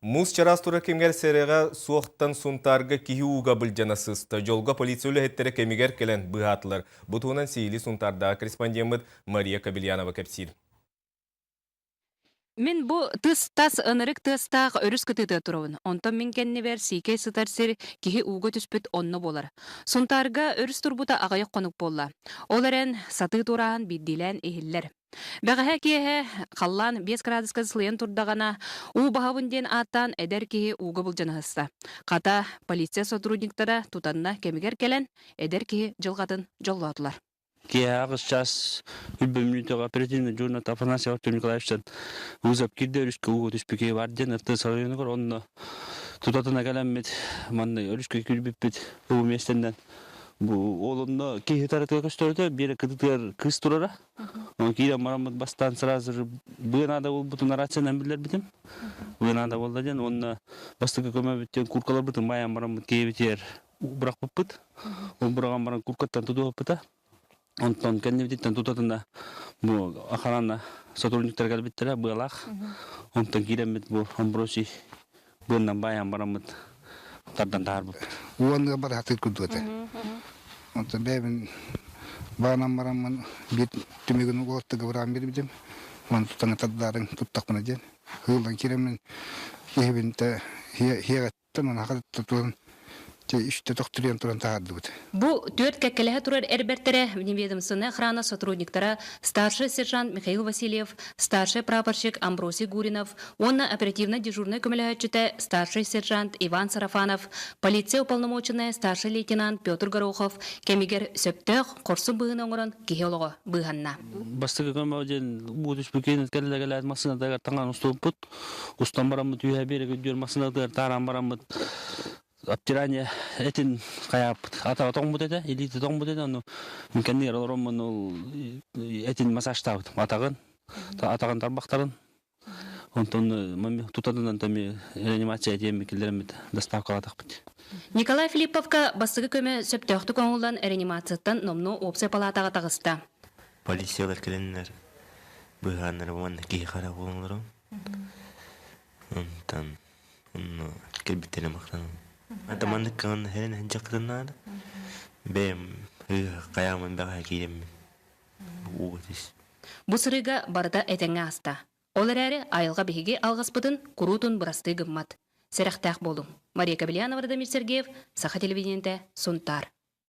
Муус чараас турар кэмигэр сэрэҕэ суохтан Сунтаарга киһи ууга былдьана сыста. Дьолго полиция үлэһиттэрэ кэмигэр кэлэн быыһаатылар. Бу туһунан сиһилии Сунтаардааҕы корреспондеммыт Мария Кобельянова кэпсиир. Мин бу тыс-тас ынырык тыастаах өрүс кытыытыгар турабын. Онтон мин кэннибэр сиикэй сытар сир киһи ууга түспүт онно буолар. Сунтаарга өрүс турбута аҕыйах хонук буолла. Ол эрэн сатыы туорааһын биирдиилээн иһиллэр. Бэҕэһээ киэһэ халлаан 5 градуска сылыйан турдаҕына, уу баһабын диэн ааттаан эдэр киһи ууга былдьанаһыста. Хата, полиция сотрудниктара тутанна кэмигэр кэлэн, эдэр киһи дьылҕатын дьоллоотулар. Киэһэ аҕыс чаас үрбэ мүнүүтэҕэ оперативный дежурный Афанасий Артем Николаевичтан вызов киирдэ өрүскэ ууга түспүт бар диэн РТС районугар онно тутатына кэлэммит манна өрүскэ киирбиппит бу миэстэннэн бу ол онно киһи таратыга көстөрүтэ биэрэ кытытыгар кыыс турара Онон киирэн бараммыт бастаан сразу быа наада буолбутун рациянан биллэрбитим. Быа наада буолла диэн уонна бастакы көмөбүт диэн куркаларбытын баайан бараммыт киһибитигэр бырахпыппыт. Ол быраҕан баран куркаттан тутуһуппута. Онтон кэннибититтэн тутатына бу охрана сотрудниктар кэлбиттэрэ быалаах. Онтон киирэммит бу Амбросий быаннан баайан бараммыт тардан таһаарбыппыт. Уонна бараатыыр курдук этэ. Онтон бэйэбин баанан бараммын биир түмүгүн уолаттарга быраан биэрбитим. Уонна тутан тардаарын туттахпына диэн. Ыыллан киирэммин киһибин тэ хиэҕэттэн уонна туран үстэ тохтуруйан туран таһаардыбыт. Бу түөрт кэккэлэһэ турар эр бэртэрэ вневедомственная охрана сотрудниктара старший сержант Михаил Васильев, старший прапорщик Амбросий Гуринов уонна оперативно-дежурнай көмөлөһөөччүтэ старший сержант Иван Сарафанов, полиция уполномоченная старший лейтенант Петр Горохов кэмигэр сөптөөх, хорсун быһыыны оҥорон киһи олоҕо быыһанна. Бастакы көмө диэн уу түспүт кэллэ массыынатыгар таҥан устубуппут. Устан бараммыт үөһэ биэрэк үрдүөр массыынатыгар тааран бараммыт обтирание этин хайааппыт. Атаҕа тоҥмут этэ, илиитэ тоҥмут этэ, ону мин кэннигэр олороммун ол этин массажтаабытым атаҕын, атаҕын тарбахтарын. Онтон тутатынан тами реанимация диэммит киллэреммит доставкалаатахпыт. Николай Филипповка бастакы көмө сөптөөхтүк оҥоһуллан реанимацияттан номнуо уопсай палаатаҕа таҕыста. Полициялар кэлэннэр быыһааннар уонна киһи хара буолан Онтон онно кэлбиттэрэ махтанабын. Ата маннык кыһын хэрэн сылдьахпытын наада. Бэйэм хайаамын бэҕэһээ киирэммин ууга түс. Бу сырыыга барыта этэҥҥэ ааста. Ол эрээри айылҕа биһиги алҕаспытын куруутун бырастыы гыммат. Сэрэхтээх буолуҥ. Мария Кобельянова, Радомир Сергеев, Саха телевидениетэ, Сунтаар.